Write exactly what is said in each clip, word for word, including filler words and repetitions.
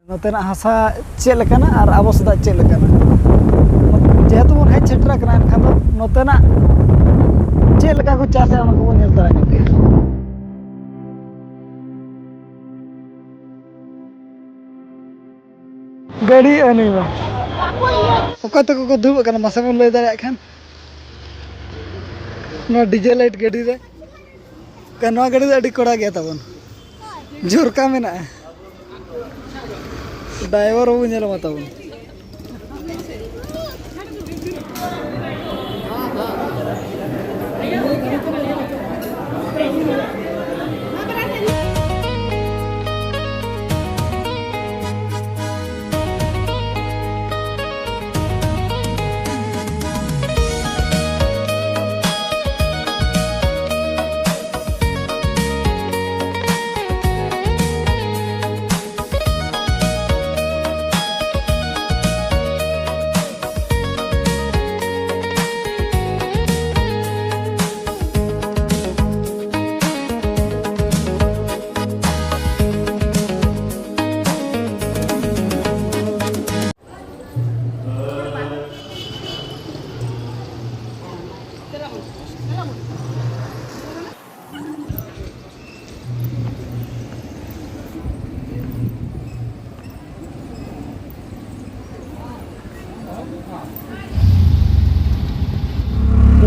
ᱱᱚᱛᱮᱱᱟᱜ ᱦᱟᱥᱟ ᱪᱮᱫ ᱞᱮᱠᱟᱱᱟ ᱟᱨ ᱟᱵᱚ ᱥᱮᱫᱟᱜ ᱪᱮᱫ ᱞᱮᱠᱟᱱᱟ᱾ ᱡᱮᱦᱮᱛᱩ ᱵᱚᱱ ᱦᱮᱡ ᱥᱮᱴᱮᱨ ᱟᱠᱟᱱᱟ, ᱮᱱᱠᱷᱟᱱ ᱫᱚ ᱱᱚᱛᱮᱱᱟᱜ ᱪᱮᱫ ᱞᱮᱠᱟ ᱠᱚ ᱪᱟᱥᱟ, ᱚᱱᱟ ᱠᱚᱵᱚᱱ ᱧᱮᱞ ᱛᱚᱨᱟ ᱧᱚᱜ ᱜᱮᱭᱟ᱾ ᱜᱟᱹᱰᱤ ᱟᱹᱱᱤᱡ ᱢᱟ᱾ ᱚᱠᱚᱭ ᱛᱟᱠᱚ ᱠᱚ ᱫᱩᱲᱩᱵ ᱟᱠᱟᱱᱟ, ᱢᱟᱥᱮ ᱵᱚᱱ ᱞᱟᱹᱭ ᱫᱟᱲᱮᱭᱟᱜ ᱠᱷᱟᱱ? ᱱᱚᱣᱟ ᱰᱤᱡᱮ ᱞᱟᱭᱤᱴ ᱜᱟᱹᱰᱤ ᱨᱮ᱾ ᱱᱚᱣᱟ ᱜᱟᱹᱰᱤ ᱫᱚ ᱟᱹᱰᱤ ᱠᱚᱲᱟ ᱜᱮᱭᱟ ᱛᱟᱵᱚᱱ, ᱡᱷᱚᱨᱠᱟ ᱢᱮᱱᱟᱜᱼᱟ᱾ ᱰᱟᱭᱵᱷᱟᱨ ᱵᱟᱹᱵᱩ ᱧᱮᱞ ᱢᱟ ᱛᱟᱵᱚᱱ᱾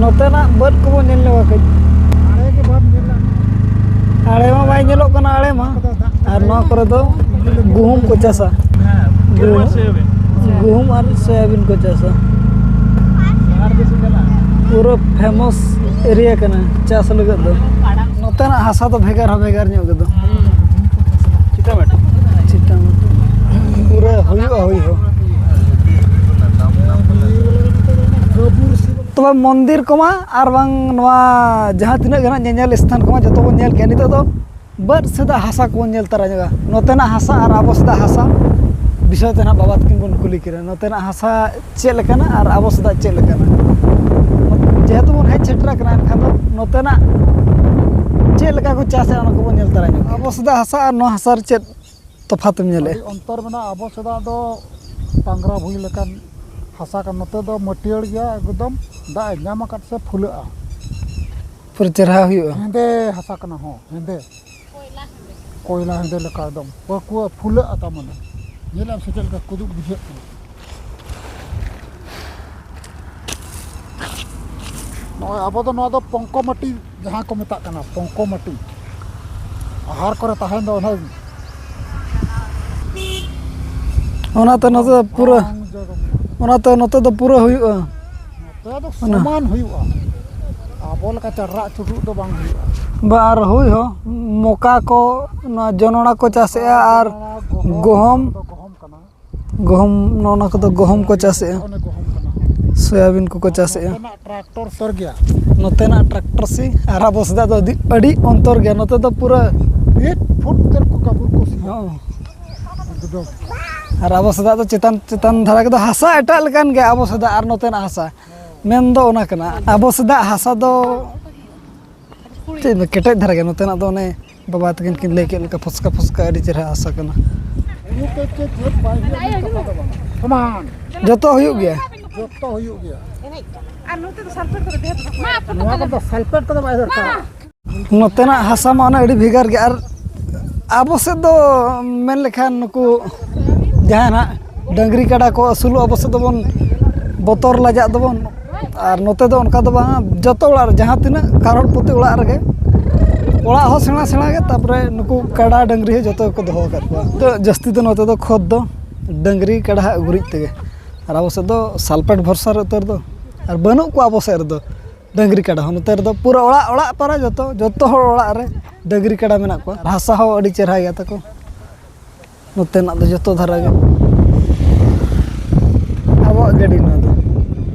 ᱱᱚᱛᱮᱱᱟᱜ ᱵᱟᱹᱫᱽ ᱠᱚᱵᱚᱱ ᱧᱮᱞ ᱧᱚᱜᱟ ᱠᱟᱹᱡ᱾ ᱟᱲᱮ ᱜᱮ ᱵᱟᱢ ᱧᱮᱞᱟ᱾ ᱟᱲᱮ ᱢᱟ ᱵᱟᱭ ᱧᱮᱞᱚᱜ ᱠᱟᱱᱟ, ᱟᱲᱮ ᱢᱟ᱾ ᱟᱨ ᱱᱚᱣᱟ ᱠᱚᱨᱮ ᱫᱚ ᱜᱩᱦᱩᱢ ᱠᱚ ᱪᱟᱥᱟ᱾ ᱜᱩᱦᱩᱢ ᱟᱨ ᱥᱚᱭᱟᱵᱤᱱ ᱠᱚ ᱪᱟᱥᱟ᱾ ᱯᱩᱨᱟᱹ ᱯᱷᱮᱢᱟᱥ ᱮᱨᱤᱭᱟ ᱠᱟᱱᱟ ᱪᱟᱥ ᱞᱟᱹᱜᱤᱫ ᱫᱚ᱾ ᱱᱚᱛᱮᱱᱟᱜ ᱦᱟᱥᱟ ᱫᱚ ᱵᱷᱮᱜᱟᱨ ᱦᱚᱸ ᱵᱷᱮᱜᱟᱨ ᱧᱚᱜ ᱜᱮᱫᱚ᱾ ᱪᱤᱴᱟᱢᱟᱴᱤ᱾ ᱪᱤᱴᱟᱢᱟᱴᱤ᱾ ᱯᱩᱨᱟᱹ ᱦᱩᱭᱩᱜᱼᱟ, ᱦᱩᱭ ᱦᱚᱸ᱾ ᱛᱚᱵᱮ ᱢᱚᱱᱫᱤᱨ ᱠᱚᱢᱟ ᱟᱨ ᱵᱟᱝ ᱱᱚᱣᱟ ᱡᱟᱦᱟᱸ ᱛᱤᱱᱟᱹᱜ ᱜᱮ ᱱᱟᱜ ᱧᱮᱧᱮᱞ ᱥᱛᱷᱟᱱ ᱠᱚᱢᱟ ᱡᱚᱛᱚ ᱵᱚᱱ ᱧᱮᱞ ᱠᱮᱜᱼᱟ᱾ ᱱᱤᱛᱚᱜ ᱫᱚ ᱵᱟᱹᱫᱽ ᱥᱮᱫᱟᱜ ᱦᱟᱥᱟ ᱠᱚᱵᱚᱱ ᱧᱮᱞ ᱛᱟᱨᱟ ᱧᱚᱜᱟ᱾ ᱱᱚᱛᱮᱱᱟᱜ ᱦᱟᱥᱟ ᱟᱨ ᱟᱵᱚ ᱥᱮᱫᱟᱜ ᱦᱟᱥᱟ ᱵᱤᱥᱚᱭ ᱛᱮ ᱱᱟᱜ ᱵᱟᱵᱟ ᱛᱟᱹᱠᱤᱱ ᱵᱚᱱ ᱠᱩᱞᱤ ᱠᱤᱱᱟ᱾ ᱱᱚᱛᱮᱱᱟᱜ ᱦᱟᱥᱟ ᱪᱮᱫ ᱞᱮᱠᱟᱱᱟ ᱟᱨ ᱟᱵᱚ ᱥᱮᱫᱟᱜ ᱪᱮᱫ ᱞᱮᱠᱟᱱᱟ? ᱡᱮᱦᱮᱛᱩ ᱵᱚᱱ ᱦᱮᱡ ᱥᱮᱴᱮᱨ ᱟᱠᱟᱱᱟ, ᱮᱱᱠᱷᱟᱱ ᱫᱚ ᱱᱚᱛᱮᱱᱟᱜ ᱪᱮᱫ ᱞᱮᱠᱟ ᱠᱚ ᱪᱟᱥᱟ, ᱚᱱᱟ ᱠᱚᱵᱚᱱ ᱧᱮᱞ ᱛᱟᱨᱟ ᱧᱚᱜᱟ᱾ ᱟᱵᱚ ᱥᱮᱫᱟᱜ ᱦᱟᱥᱟ ᱟᱨ ᱱᱚᱣᱟ ᱦᱟᱥᱟ ᱨᱮ ᱪᱮᱫ ᱛᱚᱯᱷᱟᱛ ᱮᱢ ᱧᱮᱞᱮᱫᱼᱟ? ᱟᱹᱰᱤ ᱚᱱᱛᱚᱨ ᱢᱮᱱᱟᱜᱼᱟ᱾ ᱟᱵᱚ ᱥᱮᱫᱟᱜ ᱫᱚ ᱴᱟᱝᱜᱽᱨᱟ ᱵᱷᱩᱭ ᱞᱮᱠᱟᱱ ᱦᱟᱥᱟ ᱠᱟᱱᱟ᱾ ᱱᱚᱛᱮ ᱫᱚ ᱢᱟᱹᱴᱭᱟᱹᱲ ᱜᱮᱭᱟ, ᱮᱠᱫᱚᱢ ᱫᱟᱜ ᱮ ᱧᱟᱢ ᱟᱠᱟᱫ ᱥᱮ ᱯᱷᱩᱞᱟᱹᱜᱼᱟ᱾ ᱯᱩᱨᱟᱹ ᱪᱮᱨᱦᱟ ᱦᱩᱭᱩᱜᱼᱟ᱾ ᱦᱮᱸᱫᱮ ᱦᱟᱥᱟ ᱠᱟᱱᱟ, ᱦᱚᱸ, ᱦᱮᱸᱫᱮ᱾ ᱠᱚᱭᱞᱟ ᱦᱮᱸᱫᱮ ᱞᱮᱠᱟ ᱮᱠᱫᱚᱢ᱾ ᱯᱟᱹᱠᱩᱣᱟᱹ ᱯᱷᱩᱞᱟᱹᱜᱼᱟ, ᱛᱟᱨ ᱢᱟᱱᱮ᱾ ᱧᱮᱞᱮᱫ ᱟᱢ ᱥᱮ ᱪᱮᱫ ᱞᱮᱠᱟ ᱠᱩᱫᱩᱜ ᱵᱩᱡᱷᱟᱹᱜ ᱠᱟᱱᱟ? ᱱᱚᱜᱼᱚᱭ ᱟᱵᱚ ᱫᱚ ᱱᱚᱣᱟ ᱫᱚ ᱯᱚᱝᱠᱚ ᱢᱟᱹᱴᱤ ᱡᱟᱦᱟᱸ ᱠᱚ ᱢᱮᱛᱟᱜ ᱠᱟᱱᱟ, ᱯᱚᱝᱠᱚ ᱢᱟᱹᱴᱤ᱾ ᱟᱦᱟᱨ ᱠᱚᱨᱮ ᱛᱟᱦᱮᱱ ᱫᱚ ᱚᱱᱟ ᱚᱱᱟᱛᱮ ᱱᱚᱛᱮ ᱫᱚ ᱯᱩᱨᱟᱹ, ᱵᱟᱝ ᱡᱚ ᱨᱚᱢᱚᱡᱽ᱾ ᱚᱱᱟᱛᱮ ᱱᱚᱛᱮ ᱫᱚ ᱯᱩᱨᱟᱹ ᱦᱩᱭᱩᱜᱼᱟ᱾ ᱱᱚᱛᱮ ᱫᱚ ᱚᱱᱟ ᱥᱚᱢᱟᱱ ᱦᱩᱭᱩᱜᱼᱟ, ᱟᱵᱚ ᱞᱮᱠᱟ ᱪᱟᱰᱨᱟᱜ ᱪᱩᱰᱨᱩᱜ ᱫᱚ ᱵᱟᱝ ᱦᱩᱭᱩᱜᱼᱟ᱾ ᱵᱟ, ᱟᱨ ᱦᱩᱭ ᱦᱚᱸ ᱢᱚᱠᱟ ᱠᱚ, ᱱᱚᱣᱟ ᱡᱚᱱᱚᱲᱟ ᱠᱚ ᱪᱟᱥᱮᱜᱼᱟ ᱟᱨ ᱱᱚᱣᱟ ᱜᱚᱦᱚᱢ, ᱜᱚᱦᱚᱢ᱾ ᱱᱚᱣᱟ ᱫᱚ ᱜᱚᱦᱚᱢ ᱠᱟᱱᱟ᱾ ᱜᱚᱦᱚᱢ, ᱱᱚᱜᱼᱚ ᱱᱚᱣᱟ ᱠᱚᱫᱚ ᱜᱚᱦᱚᱢ ᱠᱚ ᱪᱟᱥᱮᱜᱼᱟ᱾ ᱚᱱᱮ ᱜᱚᱦᱚᱢ ᱠᱟᱱᱟ᱾ ᱥᱚᱭᱟᱵᱤᱱ ᱠᱚᱠᱚ ᱪᱟᱥᱮᱜᱼᱟ᱾ ᱱᱚᱛᱮᱱᱟᱜ ᱴᱨᱟᱠᱴᱚᱨ ᱥᱚᱨ ᱜᱮᱭᱟ᱾ ᱱᱚᱛᱮᱱᱟᱜ ᱴᱨᱟᱠᱴᱚᱨ ᱥᱤ ᱟᱨ ᱟᱵᱚ ᱥᱮᱫᱟᱜ ᱫᱚ ᱟᱹᱰᱤ, ᱟᱹᱰᱤ ᱚᱱᱛᱚᱨ ᱜᱮᱭᱟ᱾ ᱱᱚᱛᱮ ᱫᱚ ᱯᱩᱨᱟᱹ ᱢᱤᱫ ᱯᱷᱩᱴ ᱩᱛᱟᱹᱨ ᱠᱚ ᱠᱟᱵᱩᱨ ᱠᱚ ᱥᱤᱭᱟ᱾ ᱦᱚᱸ᱾ ᱮᱠᱫᱚᱢ᱾ ᱟᱨ ᱟᱵᱚ ᱥᱮᱫᱟᱜ ᱫᱚ ᱪᱮᱛᱟᱱ, ᱪᱮᱛᱟᱱ ᱫᱷᱟᱨᱟ ᱠᱚᱫᱚ ᱦᱟᱥᱟ ᱮᱴᱟᱜ ᱞᱮᱠᱟᱱ ᱜᱮᱭᱟ, ᱟᱵᱚ ᱥᱮᱫᱟᱜ ᱟᱨ ᱱᱚᱛᱮᱱᱟᱜ ᱦᱟᱥᱟ᱾ ᱢᱮᱱ ᱫᱚ ᱚᱱᱟ ᱠᱟᱱᱟ, ᱟᱵᱚ ᱥᱮᱫᱟᱜ ᱦᱟᱥᱟ ᱫᱚ ᱪᱮᱫ ᱠᱮᱴᱮᱡ ᱫᱷᱟᱨᱟ ᱜᱮᱭᱟ, ᱱᱚᱛᱮᱱᱟᱜ ᱫᱚ ᱚᱱᱮ ᱵᱟᱵᱟ ᱛᱟᱹᱠᱤᱱ ᱠᱤᱱ ᱞᱟᱹᱭ ᱠᱮᱫ ᱞᱮᱠᱟ ᱯᱷᱚᱥᱠᱟ ᱯᱷᱚᱥᱠᱟ ᱟᱹᱰᱤ ᱪᱮᱦᱨᱟ ᱦᱟᱥᱟ ᱠᱟᱱᱟ᱾ ᱦᱩᱲᱩ ᱛᱮ ᱪᱮᱫ ᱪᱮᱫ ᱵᱟᱭ ᱦᱩᱭᱩᱜᱼᱟ, ᱢᱮᱱ ᱠᱟᱛᱷᱟ ᱫᱚ ᱵᱟᱝ᱾ ᱥᱚᱢᱟᱱ᱾ ᱡᱚᱛᱚ ᱦᱩᱭᱩᱜ ᱜᱮᱭᱟ᱾ ᱡᱚᱛᱚ ᱦᱩᱭᱩᱜ ᱜᱮᱭᱟ᱾ ᱟᱨ ᱱᱚᱛᱮ ᱫᱚ ᱥᱟᱞᱯᱷᱮᱴ ᱠᱚᱫᱚ ᱰᱷᱮᱨ ᱫᱚ ᱵᱟᱝ᱾ ᱱᱚᱣᱟ ᱠᱚᱫᱚ ᱥᱟᱞᱯᱷᱮᱴ ᱠᱚᱫᱚ ᱵᱟᱭ ᱫᱚᱨᱠᱟᱨᱟ᱾ ᱱᱚᱛᱮᱱᱟᱜ ᱦᱟᱥᱟ ᱢᱟ ᱚᱱᱮ ᱟᱹᱰᱤ ᱵᱷᱮᱜᱟᱨ ᱜᱮ᱾ ᱟᱨ ᱟᱵᱚ ᱥᱮᱫ ᱫᱚ ᱢᱮᱱ ᱞᱮᱠᱷᱟᱱ ᱱᱩᱠᱩ ᱡᱟᱦᱟᱸᱭ ᱱᱟᱜ ᱰᱟᱹᱝᱨᱤ ᱠᱟᱰᱟ ᱠᱚ ᱟᱹᱥᱩᱞᱚᱜ, ᱟᱵᱚ ᱥᱮᱫ ᱫᱚᱵᱚᱱ ᱵᱚᱛᱚᱨ ᱞᱟᱡᱟᱜ ᱫᱚᱵᱚᱱ᱾ ᱟᱨ ᱱᱚᱛᱮ ᱫᱚ ᱚᱱᱠᱟ ᱫᱚ ᱵᱟᱝᱟ, ᱡᱚᱛᱚ ᱚᱲᱟᱜ ᱨᱮ ᱡᱟᱦᱟᱸ ᱛᱤᱱᱟᱹᱜ ᱠᱟᱨᱚᱲ ᱯᱨᱚᱛᱤ ᱚᱲᱟᱜ ᱨᱮᱜᱮ, ᱚᱲᱟᱜ ᱦᱚᱸ ᱥᱮᱬᱟ ᱥᱮᱬᱟ ᱜᱮ, ᱛᱟᱨᱯᱚᱨᱮ ᱱᱩᱠᱩ ᱠᱟᱰᱟ ᱰᱟᱹᱝᱨᱤ ᱦᱚᱸ ᱡᱚᱛᱚ ᱜᱮᱠᱚ ᱫᱚᱦᱚ ᱟᱠᱟᱫ ᱠᱚᱣᱟ᱾ ᱛᱚ ᱡᱟᱹᱥᱛᱤ ᱫᱚ ᱱᱚᱛᱮ ᱫᱚ ᱠᱷᱚᱛ ᱫᱚ ᱰᱟᱹᱝᱨᱤ ᱠᱟᱰᱟ ᱦᱟᱜ ᱜᱩᱨᱤᱡ ᱛᱮᱜᱮ᱾ ᱟᱨ ᱟᱵᱚ ᱥᱮᱫ ᱫᱚ ᱥᱟᱞᱯᱷᱮᱴ ᱵᱷᱚᱨᱥᱟ ᱨᱮ ᱩᱛᱟᱹᱨ ᱫᱚ, ᱟᱨ ᱵᱟᱹᱱᱩᱜ ᱠᱚᱣᱟ ᱟᱵᱚ ᱥᱮᱫ ᱨᱮᱫᱚ᱾ ᱰᱟᱹᱝᱨᱤ ᱠᱟᱰᱟ ᱦᱚᱸ ᱱᱚᱛᱮ ᱨᱮᱫᱚ ᱯᱩᱨᱟᱹ ᱚᱲᱟᱜ ᱚᱲᱟᱜ ᱯᱟᱨᱟ ᱡᱚᱛᱚ, ᱡᱚᱛᱚ ᱦᱚᱲ ᱚᱲᱟᱜ ᱨᱮ ᱰᱟᱹᱝᱨᱤ ᱠᱟᱰᱟ ᱢᱮᱱᱟᱜ ᱠᱚᱣᱟ᱾ ᱦᱟᱥᱟ ᱦᱚᱸ ᱟᱹᱰᱤ ᱪᱮᱦᱨᱟ ᱜᱮᱭᱟ ᱛᱟᱠᱚ᱾ ᱱᱚᱛᱮᱱᱟᱜ ᱫᱚ ᱡᱚᱛᱚ ᱫᱷᱟᱨᱟ ᱜᱮ ᱟᱵᱚᱣᱟᱜ ᱜᱟᱹᱰᱤ ᱱᱚᱣᱟ ᱫᱚ᱾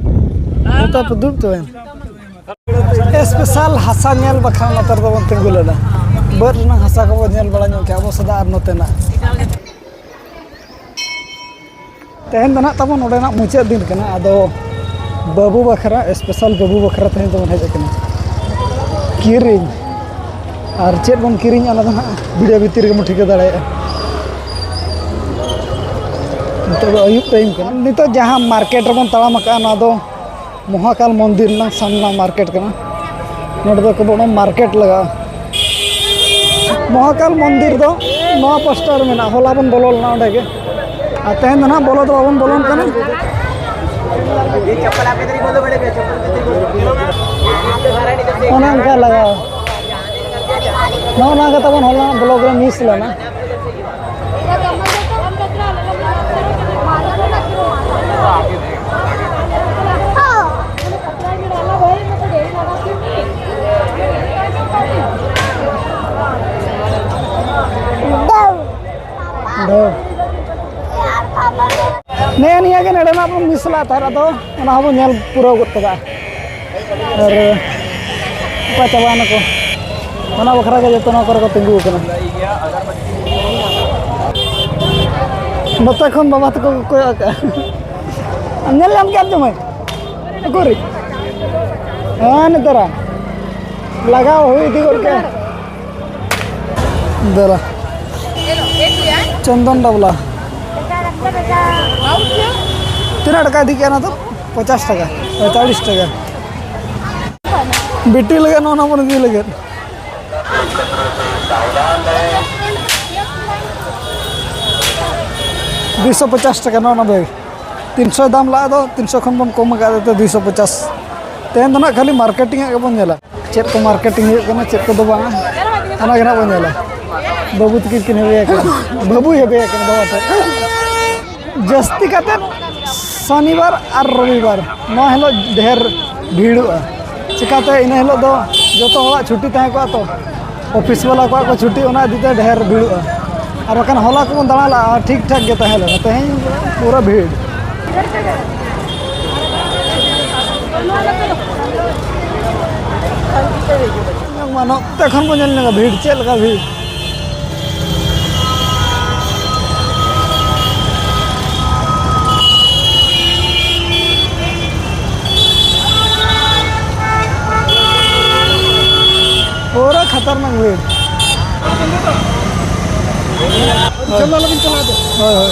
ᱱᱚᱛᱮ ᱯᱮ ᱫᱩᱲᱩᱵ ᱛᱚᱵᱮ᱾ ᱥᱯᱮᱥᱟᱞ ᱦᱟᱥᱟ ᱧᱮᱞ ᱵᱟᱠᱷᱨᱟ ᱱᱚᱛᱮ ᱨᱮᱫᱚ ᱵᱚᱱ ᱛᱤᱸᱜᱩ ᱞᱮᱱᱟ᱾ ᱵᱟᱹᱫᱽ ᱨᱮᱱᱟᱜ ᱦᱟᱥᱟ ᱠᱚᱵᱚᱱ ᱧᱮᱞ ᱵᱟᱲᱟ ᱧᱚᱜ ᱠᱮᱜᱼᱟ, ᱟᱵᱚ ᱥᱮᱫᱟᱜ ᱟᱨ ᱱᱚᱛᱮᱱᱟᱜ᱾ ᱛᱮᱦᱮᱧ ᱫᱚ ᱱᱟᱦᱟᱜ ᱛᱟᱵᱚᱱ ᱱᱚᱰᱮᱱᱟᱜ ᱢᱩᱪᱟᱹᱫ ᱫᱤᱱ ᱠᱟᱱᱟ᱾ ᱟᱫᱚ ᱵᱟᱹᱵᱩ ᱵᱟᱠᱷᱨᱟ, ᱥᱯᱮᱥᱟᱞ ᱵᱟᱹᱵᱩ ᱵᱟᱠᱷᱨᱟ ᱛᱮᱦᱮᱧ ᱫᱚᱵᱚᱱ ᱦᱮᱡ ᱟᱠᱟᱱᱟ ᱠᱤᱨᱤᱧ᱾ ᱟᱨ ᱪᱮᱫ ᱵᱚᱱ ᱠᱤᱨᱤᱧᱟ, ᱚᱱᱟ ᱫᱚ ᱱᱟᱦᱟᱜ ᱵᱷᱤᱰᱤᱭᱳ ᱵᱷᱤᱛᱤᱨ ᱨᱮᱜᱮ ᱵᱚᱱ ᱴᱷᱤᱠᱟᱹ ᱫᱟᱲᱮᱭᱟᱜᱼᱟ᱾ ᱱᱤᱛᱚᱜ ᱫᱚ ᱟᱹᱭᱩᱵ ᱴᱟᱭᱤᱢ ᱠᱟᱱᱟ᱾ ᱱᱤᱛᱚᱜ ᱡᱟᱦᱟᱸ ᱢᱟᱨᱠᱮᱴ ᱨᱮᱵᱚᱱ ᱛᱟᱲᱟᱢ ᱟᱠᱟᱫᱼᱟ, ᱱᱚᱣᱟ ᱫᱚ ᱢᱚᱦᱟᱠᱟᱞ ᱢᱚᱱᱫᱤᱨ ᱨᱮᱱᱟᱜ ᱥᱟᱢᱱᱟ ᱢᱟᱨᱠᱮᱴ ᱠᱟᱱᱟ᱾ ᱱᱚᱰᱮ ᱫᱚ ᱠᱚ ᱵᱚᱱ ᱢᱟᱨᱠᱮᱴ ᱞᱟᱜᱟᱜᱼᱟ᱾ ᱢᱚᱦᱟᱠᱟᱞ ᱢᱚᱱᱫᱤᱨ ᱫᱚ ᱱᱚᱣᱟ ᱯᱟᱥᱴᱟ ᱨᱮ ᱢᱮᱱᱟᱜᱼᱟ᱾ ᱦᱚᱞᱟ ᱵᱚᱱ ᱵᱚᱞᱚ ᱞᱮᱱᱟ ᱚᱸᱰᱮ ᱜᱮ, ᱟᱨ ᱛᱮᱦᱮᱧ ᱫᱚ ᱱᱟᱦᱟᱜ ᱵᱚᱞᱚ ᱫᱚ ᱵᱟᱵᱚᱱ ᱵᱚᱞᱚᱱ ᱠᱟᱱᱟ᱾ ᱚᱱᱮ ᱚᱱᱠᱟ ᱞᱟᱜᱟᱣ᱾ ᱱᱚᱜᱼᱚ ᱱᱚᱣᱟ ᱜᱮ ᱛᱟᱵᱚᱱ ᱦᱚᱞᱟ ᱵᱞᱚᱜ ᱨᱮ ᱢᱤᱥ ᱞᱮᱱᱟ᱾ ᱱᱮᱜᱼᱮ ᱱᱤᱭᱟᱹ ᱜᱮ ᱱᱚᱰᱮᱱᱟᱜ ᱵᱚᱱ ᱢᱤᱥ ᱞᱟᱜ ᱛᱟᱦᱮᱸᱫ, ᱟᱫᱚ ᱚᱱᱟ ᱦᱚᱸᱵᱚᱱ ᱧᱮᱞ ᱯᱩᱨᱟᱹᱣ ᱜᱚᱫ ᱠᱟᱫᱟ᱾ ᱟᱨ ᱚᱠᱟ ᱪᱟᱵᱟᱭᱮᱱᱟ ᱠᱚ, ᱚᱱᱟ ᱵᱟᱠᱷᱨᱟ ᱜᱮ ᱡᱚᱛᱚ ᱱᱚᱣᱟ ᱠᱚᱨᱮ ᱠᱚ ᱛᱤᱸᱜᱩ ᱟᱠᱟᱱᱟ᱾ ᱱᱚᱛᱮ ᱠᱷᱚᱱ ᱵᱟᱵᱟ ᱛᱟᱠᱚ ᱠᱚ ᱠᱚᱭᱚᱜ ᱟᱠᱟᱫᱼᱟ᱾ ᱧᱮᱞ ᱧᱟᱢ ᱠᱮᱫ ᱡᱚᱢᱟᱹᱭ? ᱩᱠᱩᱨᱤᱡ? ᱦᱮᱸ, ᱱᱮᱛᱟᱨᱟ ᱞᱟᱜᱟᱣ ᱦᱩᱭ ᱤᱫᱤ ᱜᱚᱫ ᱠᱮᱫ᱾ ᱫᱮᱞᱟ᱾ ᱪᱚᱱᱫᱚᱱ ᱰᱟᱵᱞᱟ᱾ ᱛᱤᱱᱟᱹᱜ ᱴᱟᱠᱟ ᱤᱫᱤ ᱠᱮᱫᱟ ᱚᱱᱟ ᱫᱚ? ᱯᱚᱪᱟᱥ ᱴᱟᱠᱟ, ᱯᱚᱸᱭᱛᱟᱞᱤᱥ ᱴᱟᱠᱟ᱾ ᱵᱤᱴᱤ ᱞᱟᱹᱜᱤᱫ ᱱᱚᱜᱼᱚ ᱱᱚᱣᱟ ᱵᱚᱱ ᱤᱫᱤ ᱞᱟᱹᱜᱤᱫ᱾ ᱫᱩᱭᱥᱚ ᱯᱚᱪᱟᱥ ᱴᱟᱠᱟ ᱱᱚᱜᱼᱚ ᱱᱚᱣᱟ ᱵᱮᱜᱽ᱾ ᱛᱤᱱᱥᱚᱭ ᱫᱟᱢ ᱞᱟᱜ ᱫᱚ, ᱛᱤᱱᱥᱚ ᱠᱷᱚᱱ ᱵᱚᱱ ᱠᱚᱢ ᱟᱠᱟᱫ ᱛᱮ ᱫᱩᱭᱥᱚ ᱯᱚᱪᱟᱥ᱾ ᱛᱮᱦᱮᱧ ᱫᱚ ᱱᱟᱜ ᱠᱷᱟᱹᱞᱤ ᱢᱟᱨᱠᱮᱴᱤᱝ ᱟᱜ ᱜᱮᱵᱚᱱ ᱧᱮᱞᱟ, ᱪᱮᱫ ᱠᱚ ᱢᱟᱨᱠᱮᱴᱤᱝ ᱦᱩᱭᱩᱜ ᱠᱟᱱᱟ, ᱪᱮᱫ ᱠᱚᱫᱚ ᱵᱟᱝᱟ, ᱚᱱᱟ ᱜᱮ ᱱᱟᱜ ᱵᱚᱱ ᱧᱮᱞᱟ᱾ ᱵᱟᱹᱵᱩ ᱛᱟᱹᱠᱤᱱ ᱠᱤᱱ ᱦᱮᱵᱮ ᱟᱠᱟᱱᱟ, ᱵᱟᱹᱵᱩᱭ ᱦᱮᱵᱮ ᱟᱠᱟᱱᱟ ᱵᱟᱵᱟ ᱴᱷᱮᱱ᱾ ᱡᱟᱹᱥᱛᱤ ᱠᱟᱛᱮ ᱥᱚᱱᱤᱵᱟᱨ ᱟᱨ ᱨᱚᱵᱤᱵᱟᱨ, ᱱᱚᱣᱟ ᱦᱤᱞᱳᱜ ᱰᱷᱮᱨ ᱵᱷᱤᱲᱚᱜᱼᱟ᱾ ᱪᱤᱠᱟᱹᱛᱮ ᱤᱱᱟᱹ ᱦᱤᱞᱳᱜ ᱫᱚ ᱡᱚᱛᱚ ᱦᱚᱲᱟᱜ ᱪᱷᱩᱴᱤ ᱛᱟᱦᱮᱸ ᱠᱚᱜᱼᱟ ᱛᱚ, ᱚᱯᱷᱤᱥ ᱵᱟᱞᱟ ᱠᱚᱣᱟᱜ ᱠᱚ ᱪᱷᱩᱴᱤ, ᱚᱱᱟ ᱤᱫᱤ ᱛᱮ ᱰᱷᱮᱨ ᱵᱷᱤᱲᱚᱜᱼᱟ᱾ ᱟᱨ ᱵᱟᱠᱷᱟᱱ ᱦᱚᱞᱟ ᱠᱚᱵᱚᱱ ᱫᱟᱬᱟ ᱞᱟᱜᱼᱟ, ᱴᱷᱤᱠ ᱴᱷᱟᱠ ᱜᱮ ᱛᱟᱦᱮᱸ ᱞᱮᱱᱟ, ᱛᱮᱦᱮᱧ ᱯᱩᱨᱟᱹ ᱵᱷᱤᱲ᱾ ᱢᱟ ᱱᱚᱛᱮ ᱠᱷᱚᱱ ᱵᱚᱱ ᱧᱮᱞ ᱧᱚᱜᱟ ᱵᱷᱤᱲ, ᱪᱮᱫ ᱞᱮᱠᱟ ᱵᱷᱤᱲ᱾ ᱯᱩᱨᱟᱹ ᱠᱷᱟᱛᱟᱨᱱᱟᱠ ᱵᱷᱤᱲ᱾ ᱦᱳᱭ᱾ ᱦᱳᱭ, ᱦᱳᱭ᱾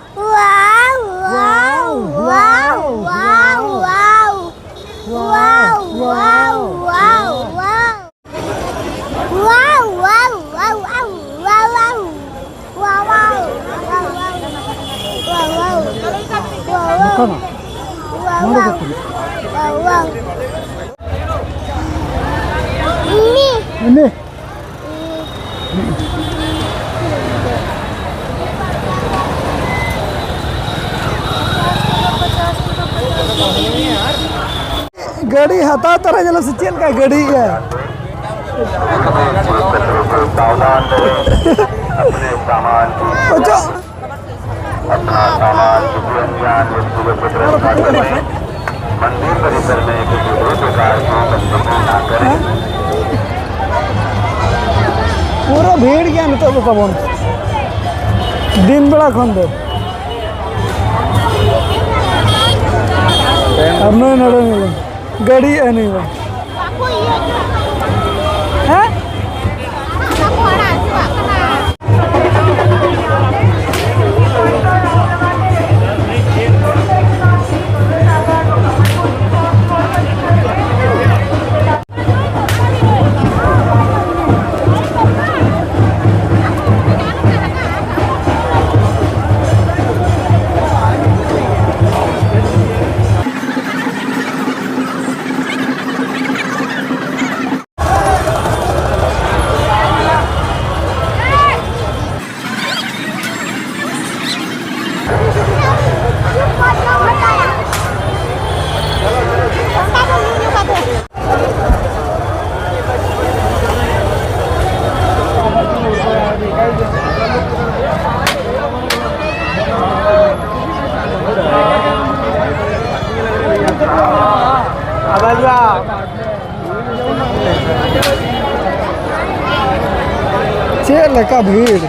Wow, wow, wow, wow, wow. Wow, wow, wow, wow. Wow, wow, wow, wow, wow, wow. Wow, wow, wow, wow, wow. Wow, wow. Bukan, ah? Wow, wow. Mana bukan? Wow, wow. Ini. Ini. ᱜᱟᱹᱰᱤ ᱦᱟᱛᱟᱣ ᱛᱚᱨᱟ ᱧᱮᱞᱚᱜ ᱥᱮ ᱪᱮᱫ ᱞᱮᱠᱟ ᱜᱟᱹᱰᱤᱭᱮᱜᱼᱟ? ᱚᱪᱚᱜ! अपना सामान चुपचाप रखना है। मंदिर परिसर में किसी भी प्रकार की गंदगी ना करें। ᱯᱩᱨᱟᱹ ᱵᱷᱤᱲ ᱜᱮᱭᱟ ᱱᱤᱛᱚᱜ ᱫᱚ ᱛᱟᱵᱚᱱ, ᱫᱤᱱ ᱵᱮᱲᱟ ᱠᱷᱚᱱ ᱫᱚ᱾ ᱟᱨ ᱱᱩᱭ ᱱᱚᱰᱮ ᱧᱮᱞᱮᱢ, ᱜᱟᱹᱰᱤ ᱟᱹᱱᱤᱡ ᱵᱟᱝ᱾ ᱦᱮᱸ? ᱪᱮᱫ ᱞᱮᱠᱟ ᱵᱷᱤᱲ!